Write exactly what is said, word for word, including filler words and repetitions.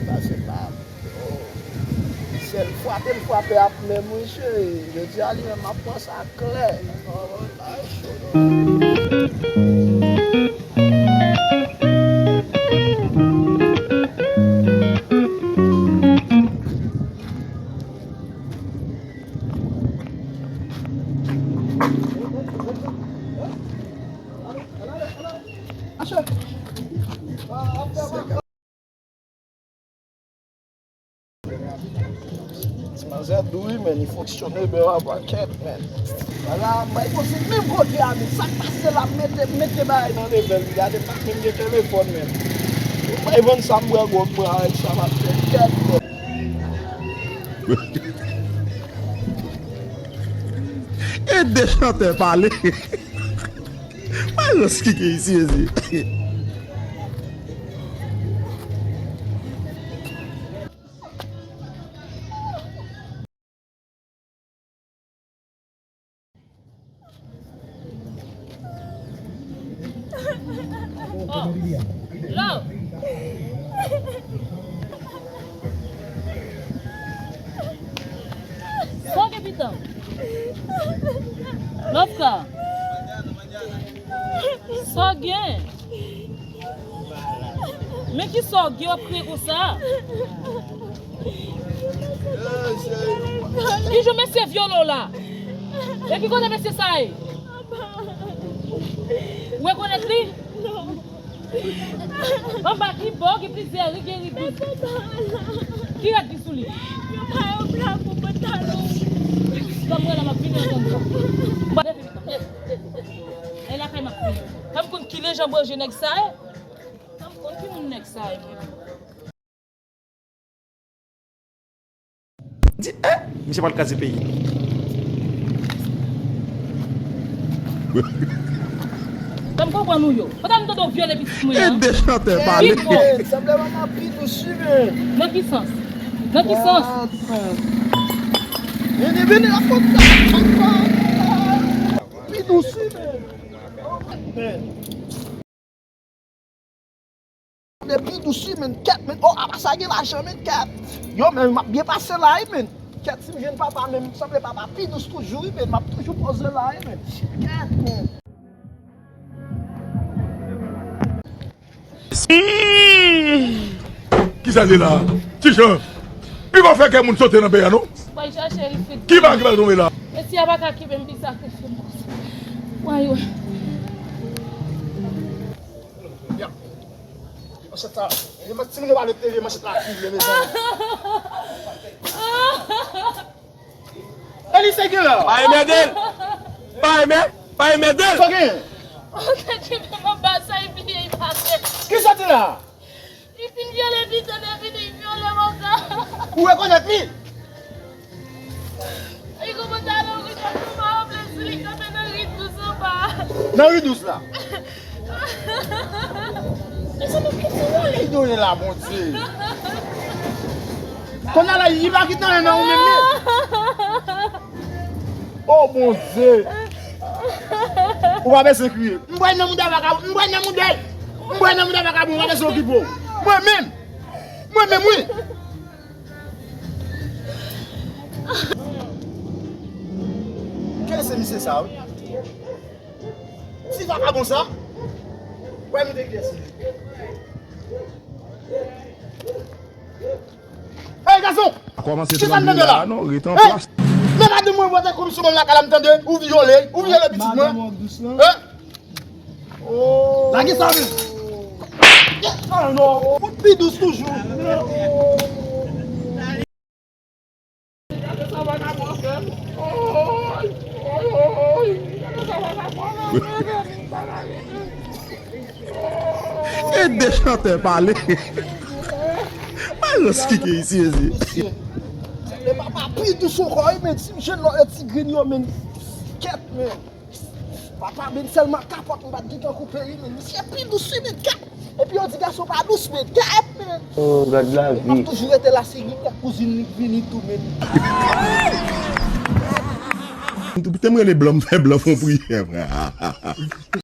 Pase pa. Sèl frape l frape ap menm wi cheri. Jodi a li menm m ap pran sa klè. Oh, bagay cho non. Ti manzè dou wi, men li fonksyone byen, w ap wè, kèt, men. Ala, bay koze menm kote a, men sa k pase la, mete, mete bagay nan level, gade, pa menm gen telefòn, men. Ou bay vann sa, m pran gwo, m pran avèk sa, m ap fè kèt, men. Ede chantè pale. Malòs ki gen isi, mezi. Oh. Love. Sa w gen pitan? Love ka. Sa w gen? Men ki sa w gen w ap kriye konsa? Ki jan mesye vyole w la? E ki kote mesye sa ye? Ou rekonèt li? Anba ki bò gen plizyè ri, gen ri dous. Ki rad ki sou li? Ban m wè la, m ap vini ansanm. E lakay m ap vini. Fè m konn ki lejan banje nèg sa ye. Fè m konn ki moun nèg sa ye. Di, eh, misye pral kraze peyi. Sa m konprann ou yo. Pata m tande w vyole pitit mwen an. Ede chantè pale. Ki bò? Sanble mwen ap pi dous wi, men. Nan ki sans? Nan ki sans? Vini, vini, la fòt sa. Pi dous wi, men. Men. Depi dous wi, men, kèt, men. Oh, apa sa gen lajan, men, kèt. Yo, men, m ap byen pase la, wi, men. Kèt, si m jwenn papa, men, m sanble papa pi dous toujou, wi, men. M ap toujou poze la, wi, men. Kèt, men. Kisa li la? Ti Jan. Li pa fè kè moun sote nan peyi a, non? Mwen chache l fit. Ki bagay ki pral tonbe la? Mesye a pa ka kenbe m pi sa ke fè m konsa. Mwen yo. Ya. Manchèt sa. E manchèt, si moun yo pa leve, manchèt la ap vle, mezanmi. Eli, sa gen la? Pa enmède l. Pa enmè, pa enmède l. Sa gen? Ou te kenbe m anba sa, epi li pase. Ki soti la? Li fin vyole pitit, epi li vyole m ankò. Ou rekonèt li? Li kòmanse ale, ou rekonèt li, pa anplè si li kanpe nan ri dous anba. Nan ri dous la? Mezanmi, ki ti wòl li donnen la, Bondye? Kounye a la, li pa kite anyen nan ou menm, li. Oh, Bondye! Ou pa bezwen kriye. M pral nan mouda vakabon, m pral nan mouda l. M pral nan mouda vakabon, ou pa bezwen okipe w. Mwen menm! Mwen menm, wi! Kiyès se misye sa, wi? Ti vakabon sa. Wè m te kiyès li. Hey, gason! Kisa m tande la? Non, ret an plas. Men madanm mwen vote komisyon ban m lakay la, m tande ou vyole, ou vyole pitit mwen. Hein? Lage sa men. Ah non, ou pi dous toujou. Ede chantè pale. Malòs ki gen isi, mezi. Mesye, se papa pi dous ankò, wi, men, ti jèn lò, ti grenn yo, men. Kèt, men. Papa, men sèlman kapòt m pa t gentan koupe, wi, men. Misye pi dous, wi, men, kèt. Epi yo di gason pa dous, men, kèt, men. Oh, gad lavi. M ap toujou rete la, si gen kèk kouzin li k vini tou, men. Te m rele blan, m fè blan fè yon priyè, frè.